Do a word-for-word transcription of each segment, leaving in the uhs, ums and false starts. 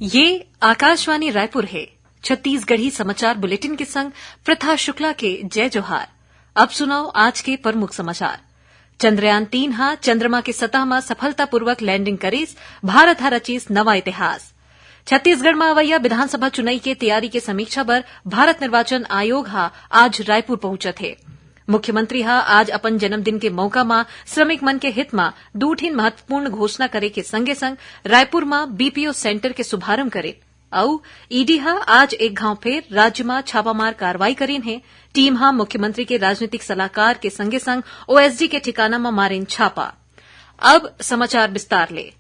ये आकाशवाणी रायपुर हे। छत्तीसगढ़ी समाचार बुलेटिन के संग प्रथा शुक्ला के जय जोहार। अब सुनव आज के प्रमुख समाचार। चंद्रयान तीन ह चंद्रमा के सतह म सफलतापूर्वक लैंडिंग करिस, भारत ह रचिस नवा इतिहास। छत्तीसगढ़ म अवइया विधानसभा चुनई के तैयारी के समीक्षा बर भारत निर्वाचन आयोग ह आज रायपुर पहुंचत हे। मुख्यमंत्री ह आज अपन जन्मदिन के मौका म श्रमिक मन के हित म दू ठिन महत्वपूर्ण घोषणा करे के संगे संग रायपुर म बीपीओ सेंटर के शुभारंभ करिन। अउ ईडी ह आज एक घांव फेर राज्य म छापामार कार्रवाई करिन हे। टीम ह मुख्यमंत्री के राजनीतिक सलाहकार के संगे संग ओएसडी के ठिकाना म मारिन छापा। अब समाचार विस्तार ले।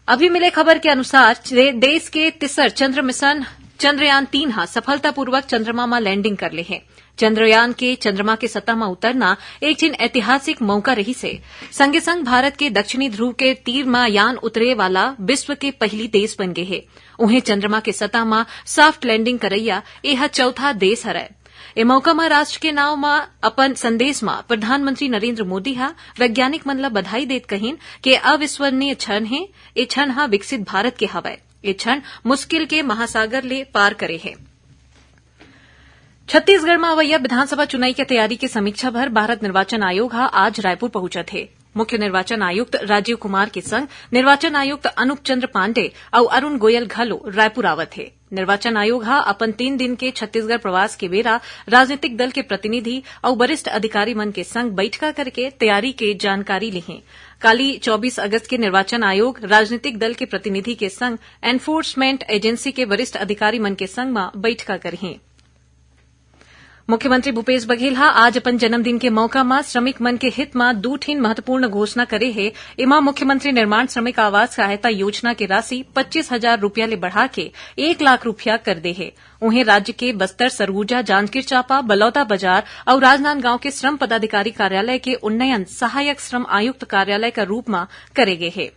अभी मिले खबर के अनुसार, दे-, देश के तीसर चंद्र मिशन चंद्रयान तीन ह सफलतापूर्वक चंद्रमा म लैंडिंग कर ले हे। चंद्रयान के चंद्रमा के सतह म उतरना एक ठिन ऐतिहासिक मौका रहिस हे। संगे संग भारत के दक्षिणी ध्रुव के तीर म यान उतरे वाला विश्व के पहिली देश बन गे हे। उहें, चंद्रमा के सतह म सॉफ्ट लैंडिंग करइया एह चौथा देश हरय। ए मौका म राष्ट्र के नाव म अपन संदेश म प्रधानमंत्री नरेंद्र मोदी ह वैज्ञानिक मन ल बधाई देत कहिन के अविश्वसनीय क्षण हे। ए क्षण ह विकसित भारत के हवय। ए क्षण मुश्किल के महासागर ले पार करे हे। छत्तीसगढ़ म अवइया विधानसभा चुनाई के तैयारी के समीक्षा बर भारत निर्वाचन आयोग ह आज रायपुर पहुंचत हे। मुख्य निर्वाचन आयुक्त राजीव कुमार के संग निर्वाचन आयुक्त अनूप चंद्र पांडे अउ अरुण गोयल घलो रायपुर आवत हे। निर्वाचन आयोग ह अपन तीन दिन के छत्तीसगढ़ प्रवास के बेरा राजनीतिक दल के प्रतिनिधि अउ वरिष्ठ अधिकारी मन के संग बइठका करके तैयारी के जानकारी लिही। काली चौबीस अगस्त के निर्वाचन आयोग राजनीतिक दल के प्रतिनिधि के संग एनफोर्समेंट एजेंसी के वरिष्ठ अधिकारी मन के संग म बइठका करही। मुख्यमंत्री भूपेश बघेल ह आज अपन जन्मदिन के मौका म श्रमिक मन के हित म दू ठिन महत्वपूर्ण घोषणा करे हे। एमा मुख्यमंत्री निर्माण श्रमिक आवास सहायता योजना के राशि पच्चीस हजार रुपया ले बढ़ा के एक लाख रुपया कर दे हे। उहें, राज्य के बस्तर, सरगुजा, जांजगीर चांपा, बलौदा बाजार अउ राजनांदगांव के श्रम पदाधिकारी कार्यालय के उन्नयन सहायक श्रम आयुक्त कार्यालय का रूप म करे गे हे।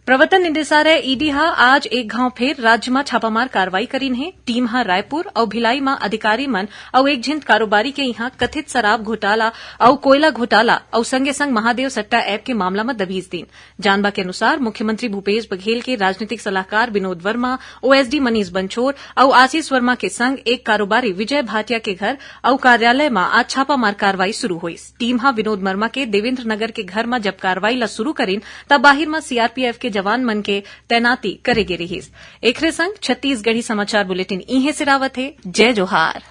प्रवर्तन निदेशालय ईडी ह आज एक घांव फेर राज्य म छापामार कार्रवाई करिन हे। टीम ह रायपुर अउ भिलाई म अधिकारी मन अउ एक झिन कारोबारी के इहां कथित शराब घोटाला अउ कोयला घोटाला अउ संगे संग महादेव सट्टा ऐप के मामला म दबीस दीन। जानबा के अनुसार, मुख्यमंत्री भूपेश बघेल के राजनीतिक सलाहकार विनोद वर्मा, ओएसडी मनीष बंछोर अउ आशीष वर्मा के संग एक कारोबारी विजय भाटिया के घर अउ कार्यालय म आज छापामार कार्रवाई शुरू होइस। टीम ह विनोद वर्मा के देवेंद्र नगर के घर म जब कार्रवाई ल शुरू करिन, तब बाहिर म सीआरपीएफ के जवान मन के तैनाती करे गे रिहिस। एखरे संग छत्तीसगढ़ी समाचार बुलेटिन इहें सिरावत हे। जय जोहार।